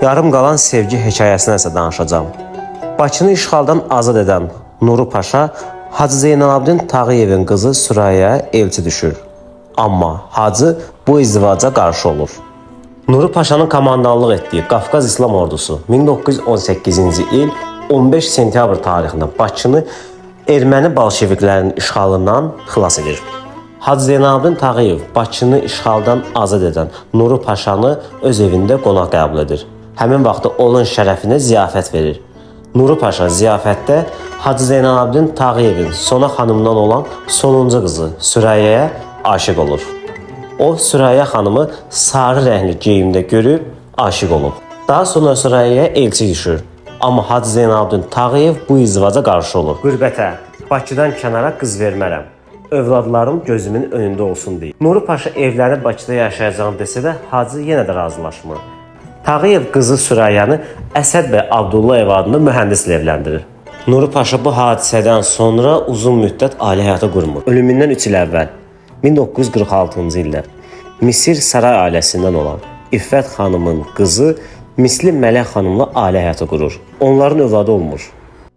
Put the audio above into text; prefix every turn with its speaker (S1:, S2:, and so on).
S1: Yarım qalan sevgi hekayəsindən isə danışacağam. Bakını işğaldan azad edən Nuru Paşa Hacı Zeynalabdin Tağıyevin qızı Sürəyyaya elçi düşür. Amma Hacı bu izdivaca qarşı olur. Nuru Paşanın komandanlıq etdiyi Qafqaz İslam Ordusu 1918-ci il 15 sentyabr tarixində Bakını erməni bolşeviklərinin işğalından xilas edir. Hacı Zeynalabdin Tağıyev Bakını işğaldan azad edən Nuru Paşanı öz evində qonaq qəbul edir. Həmin vaxtda onun şərəfinə ziyafət verir. Nuru Paşa ziyafətdə Hacı Zeynalabdin Tağıyevin Sona xanımdan olan sonuncu qızı Sürəyyaya aşiq olur. O Sürəyya xanımı sarı rəngli geyimdə görüb aşiq olub. Daha sonra Sürəyyaya elçi düşür. Amma Hacı Zeynalabdin Tağıyev bu izdivaca qarşı olur. Qürbətə, Bakıdan kənara qız vermərəm. Övladlarım gözümün önündə olsun deyir. Nuru Paşa evlənib Bakıda yaşayacağını desə də Hacı yenə də razılaşmır. Tağıyev qızı Sürəyyanı Əsəd bəy Abdullayev adında mühəndislə evləndirir. Nuru Paşa bu hadisədən sonra uzun müddət ailə həyatı qurmur. Ölümündən 3 il əvvəl 1946-cı ildə Misir saray ailəsindən olan İffət xanımın qızı Misli Mələk xanımla ailə həyatı qurur. Onların övladı olmur.